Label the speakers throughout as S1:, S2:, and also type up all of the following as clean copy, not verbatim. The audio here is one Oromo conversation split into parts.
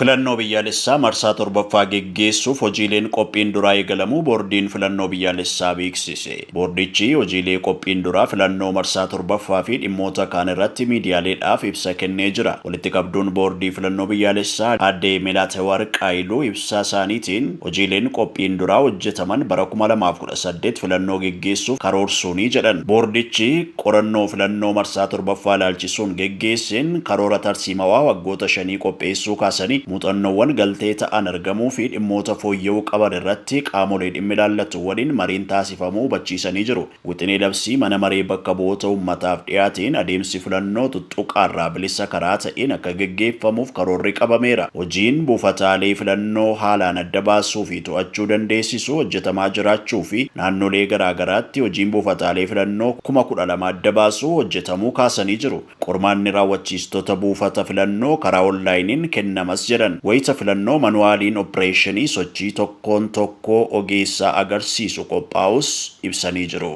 S1: Filannoo biyyaalessaa marsaa 7ffaa geggeessuuf hojiileen qophiin duraa eegalamuu Boordiin Filannoo Biyyaalessaa beeksise. Boordichi hojiilee qophiin duraa filannoo marsaa 7ffaa fi dhimmoota kaan irratti miidiyaaleedhaaf ibsa kennee jira. Walitti qabduun Boordii Filannoo Biyyaalessaa Aadde Meelaatewarq Hayiluu ibsa isaaniitiin hojiileen qophiin duraa hojjetaman bara 2018 filannoo geggeessuuf karoorsuuni jedhan. Boordichi qorannoo filannoo marsaa 7ffaa ilaalchisuun geggeesseen karoora tarsiimawaa waggoota shanii qopheessuu kaasanii muuxannoowwan galtee ta'an argamuu fi dhimmoota fooyya'uu qaban irratti qaamolee dhimmi ilaallatu waliin mariin taasifamuu hubachiisanii jiru. Wixinee labsii mana maree bakka bu'oota uummataaf dhiyaateen adeemsi filannoo tuttuqaarraa bilisa karaa ta'een akka geggeeffamuuf karoorri qabameera. Hojiin buufataalee filannoo haalaan adda baasuu fi to'achuu dandeessisu hojjetamaa jiraachuu fi naannolee garaagaraatti hojiin buufataalee filannoo 12,000 adda baasuu hojjetamuu kaasanii jiru. Qormaanni raawwachiistota buufata filannoo karaa onlaayiniin kennamas jedhan. Wayita filannoo manuwaaliin oppireeshinii sochii tokkoon tokkoo ogeessaa agarsiisu qophaa'uus ibsanii jiru.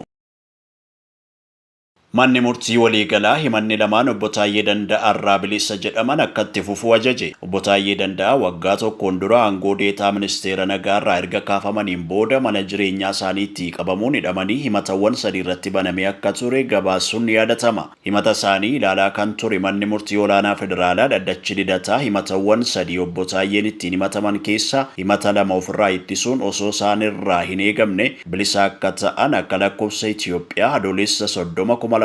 S1: Manni murtii waliigalaa himanni lamaan Obbo Taayyee Danda'aarraa bilisa jedhaman akka itti fufu ajaje. Obbo Taayyee Danda'aa waggaa tokkoon dura aangoo deetaa ministeera nagaarraa erga kaafamaniin booda mana jireenyaa isaaniitti qabamuun hidhamanii himatawwan sadii irratti banamee akka ture gabaasuun ni yaadatama. Himata isaanii ilaalaa kan ture manni murtii olaanaa federaalaa dhaddachi Lidataa himatawwan sadii Obbo Taayyeen ittiin himataman keessaa himata lama ofirraa ittisuun osoo isaan irraa hin eegamne bilisa akka ta'an akka lakkoofsa Itoophiyaa Adoolessa 30, 2016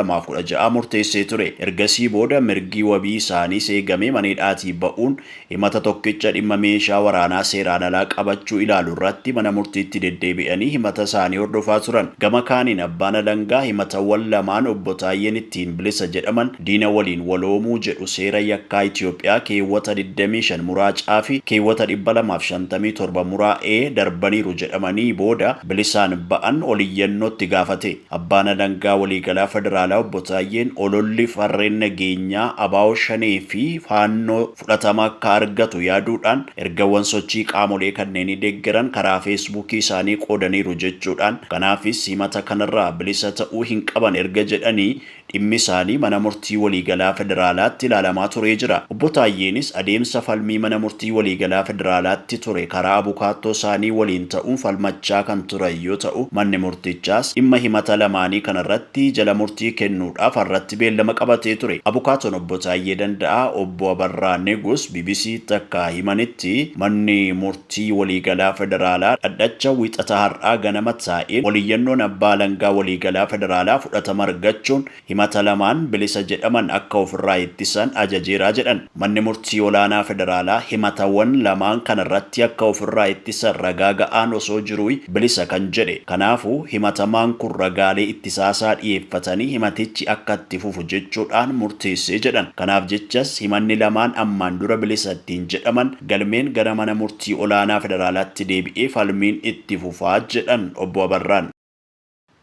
S1: murteessee ture. Ergasii booda mirgi wabii isaaniis eegamee mana hidhaatii ba'uun himata tokkicha dhimma meeshaa waraanaa seeraan alaa qabachuu ilaalu irratti mana murtiitti deddeebi'anii himata isaanii hordofaa turan. Gama kaaniin abbaan alangaa himatawwan lamaan Obbo Taayyeen ittiin bilisa jedhaman diina waliin waloomuu jedhu seera yakkaa Itoophiyaa keewwata 25 muraa C fi keewwata 257 muraa E darbaniiru jedhamanii booda bilisaan ba'an oliyyannootti gaafate. Abbaan Alangaa Waliigalaa Federaalaa Obbo Taayyeen ololli farreen nageenyaa ABO Shanee fi Faannoo fudhatama akka argatu yaaduudhaan ergawwan sochii qaamolee kanneenii deeggaran karaa Feesbuukii isaanii qoodaniiru jechuudhaan kanaafis himata kanarraa bilisa ta'uu hin qaban erga jedhanii dhimmi isaanii mana murtii waliigalaa federaalaatti ilaalamaa turee jira. Obbo Taayyeenis adeemsa falmii mana murtii waliigalaa federaalaatti ture karaa abukaattoo isaanii waliin ta'uun falmachaa kan turan yoo ta'u manni murtichaas dhimma himata lamaanii kanarratti jala murtii kennuudhaaf har'atti beellama qabatee ture. Abukaatoon Obbo Taayyee Danda'aa Obbo Abarraa Negus BBCtti akka himanitti manni murtii waliigalaa federaalaa dhadhacha Wixata har'aa ganama taa'een oliyyannoon abbaa alangaa waliigalaa federaalaa fudhatama argachuun himata lamaan bilisa jedhaman akka ofirraa ittisan ajajeera jedhan. Manni murtii olaanaa federaalaa himatawwan lamaan kanarratti akka ofirraa ittisan ragaa ga'aan osoo jiruu bilisa kan jedhe. Kanaafuu himatamaan kun ragaalee ittisaasaa dhiyeeffatanii himatichi akka itti fufu jechuudhaan murteesse jedhan. Kanaaf jechas himanni lamaan ammaan dura bilisa ittiin jedhaman galmeen gara mana murtii olaanaa federaalaatti deebi'ee falmiin itti fufaa jedhan Obbo Abarraan.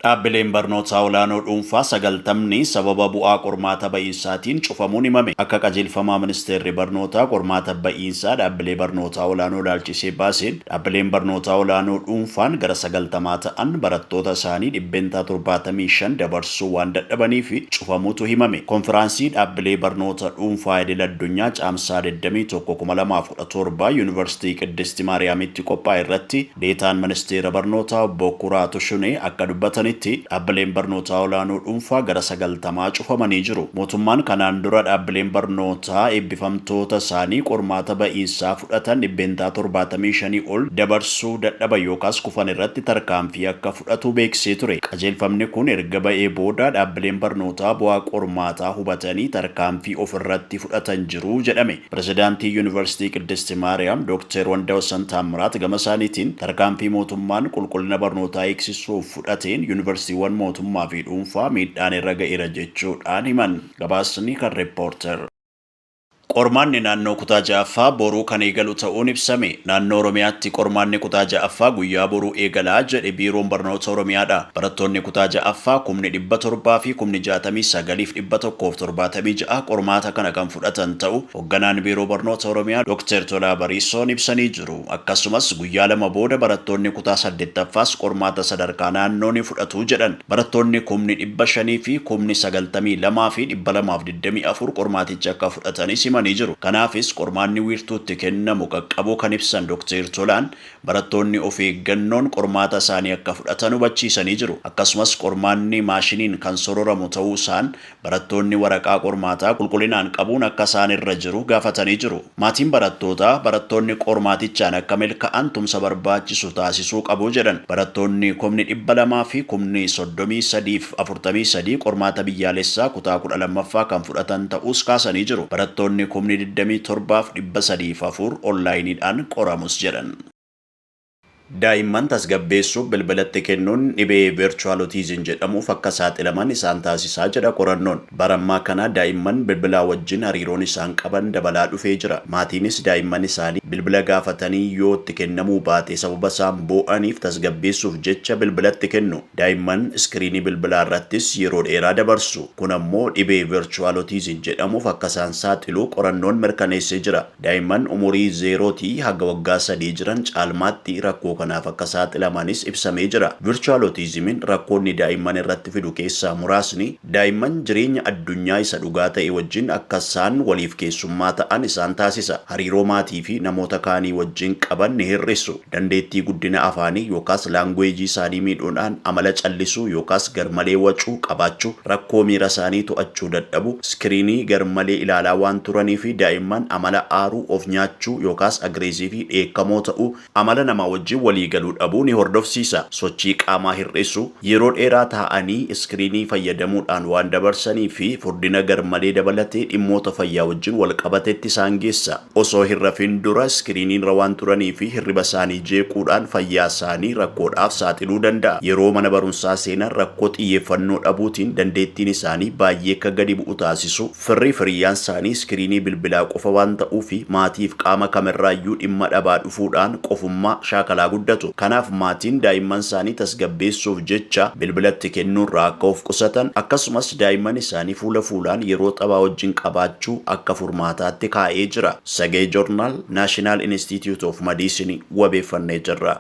S1: Dhaabbileen barnootaa olaanoo dhuunfaa 90ni sababa bu'aa qormaata ba'iinsaatiin cufamuun himame. Akka qajeelfamaa Ministeerri Barnootaa qormaata ba'iinsaa dhaabbilee barnootaa olaanoo ilaalchisee baaseen dhaabbileen barnootaa olaanoo dhuunfaan gara 90 ta'an barattoota isaanii 75% dabarsuu waan dadhabaniif cufamuutu himame. Konfiraansii dhaabbilee barnoota dhuunfaa idil addunyaa Caamsaa 21, 2017 Yuunivarsiitii Qiddisti Maariyaamitti qophaa'e irratti Deetaan Ministeera Barnootaa Obbo Kuraatu Shunee akka dubbatanitti dhaabbileen barnootaa olaanoo dhuunfaa gara 90 cufamanii jiru. Mootummaan kanaan dura dhaabbileen barnootaa eebbifamtoota isaanii qormaata ba'iinsaa fudhatan 75% ol dabarsuu dadhaban yookaas kufan irratti tarkaanfii akka fudhatu beeksisee ture. Qajeelfamni kun erga ba'ee booda dhaabbileen barnootaa bu'aa qormaataa hubatanii tarkaanfii ofirratti fudhatan jiru jedhame. Pirezidaantii Yuunivarsiitii Qiddisti Maariyaam Dooktar Wandawassan Taammiraat gama isaaniitiin tarkaanfii mootummaan qulqullina barnootaa eegsisuuf fudhateen yuunivarsiitiiwwan mootummaa fi dhuunfaa miidhaan irra ga'eera jechuudhaan himan. Gabaasni kan Reeppoorter. Qormaanni naannoo kutaa 6ffaa boruu kan eegalu ta'uun ibsame. Naannoo Oromiyaatti qormaanni kutaa 6ffaa guyyaa boruu eegala jedhe Biiroon Barnoota Oromiyaadha. Barattoonni kutaa 6ffaa kumni 700 fi kumni 69 fi 176 qormaata kana kan fudhatan ta'u hogganaan Biiroo Barnoota Oromiyaa Dr. Tolaa Bariisoon ibsanii jiru. Akkasumas guyyaa lama booda barattoonni kutaa 8ffaas qormaata sadarkaa naannoo ni fudhatu jedhan. Barattoonni kumni 500 fi kumni 92 fi 224 qormaaticha akka fudhatanis himaniiru. himanii jiru. Kanaafis qormaanni wiirtuutti kennamu qaqqabuu kan ibsan Dr. Tolaan barattoonni of eeggannoon qormaata isaanii akka fudhatan hubachiisanii jiru. Akkasumas qormaanni maashiniin kan sororamu ta'uu isaan barattoonni waraqaa qormaataa qulqullinaan qabuun akka isaan irra jiru gaafatanii jiru. Maatiin barattootaa barattoonni qormaatichaan akka milkaa'an tumsa barbaachisu taasisuu qabu jedhan. Barattoonni 233,043 qormaata biyyaalessaa kutaa 12ffaa kan fudhatan ta'us kaasanii jiru. Barattoonni 27,304 onlaayiniidhaan qoramus jedhan. Daa'imman tasgabbeessuuf bilbilatti kennuun dhibee virtual autism jedhamuuf akka saaxilaman isaan taasisaa jedha qorannoon. Bara ammaa kana daa'imman bilbilaa wajjin hariiroon isaan qaban dabalaa dhufee jira. Maatiinis daa'imman isaanii bilbila gaafatanii yoo itti kennamuu baate sababa isaan boo'aniif tasgabbeessuuf jecha bilbilatti kennu. Daa'imman iskiriinii bilbilaa irrattis yeroo dheeraa dabarsu. Kun ammoo dhibee virtual autism jedhamuuf akka isaan saaxilu qorannoon mirkaneessee jira. Daa'imman umurii 0 haga waggaa 3 jiran caalmaatti rakkoo kanaaf akka saaxilamanis ibsamee jira. Virtual autismiin rakkoonni daa'imman irratti fidu keessaa muraasni daa'imman jireenya addunyaa isa dhugaa ta'e wajjin akka isaan waliif keessummaa ta'an isaan taasisa. Hariiroo maatii fi namoota kaanii wajjin qaban ni hir'isu. Dandeettii guddina afaanii yookaas language isaanii miidhuudhaan amala callisuu yookaas garmalee wacuu qabaachuu, rakkoo miira isaanii to'achuu dadhabu, iskiriinii garmalee ilaalaa waan turanii fi daa'imman amala aaruu, of nyaachuu yookaas aggressive dheekkamoo ta'uu, amala namaa wajjin walii galuu dhabuu ni hordofsiisa. Sochii qaamaa hir'isu, yeroo dheeraa taa'anii iskiriinii fayyadamuudhaan waan dabarsanii fi furdina garmalee dabalatee dhimmoota fayyaa wajjin wal qabatetti isaan geessa. Osoo hin rafin dura iskiriiniin irra waan turanii fi hirriba isaanii jeequudhaan fayyaa isaanii rakkoodhaaf saaxiluu danda'a. Yeroo mana barumsaa seenan rakkoo xiyyeeffannoo dhabuutiin dandeettiin isaanii baay'ee akka gadi bu'u taasisu. Firri firiyyaan isaanii iskiriinii bilbilaa qofa waan ta'uufi maatiif qaama kamirraayyuu dhimma dhabaa dhufuudhaan qofummaa shaakalaa guddatu. Kanaaf maatiin daa'imman isaanii tasgabbeessuuf jecha bilbilatti kennuurraa akka of qusatan, akkasumas daa'imman isaanii fuula fuulaan yeroo taphaa wajjin qabaachuu akka furmaataatti kaa'ee jira. Sagee Joornaal National Institute of Medicine wabeeffannee jirra.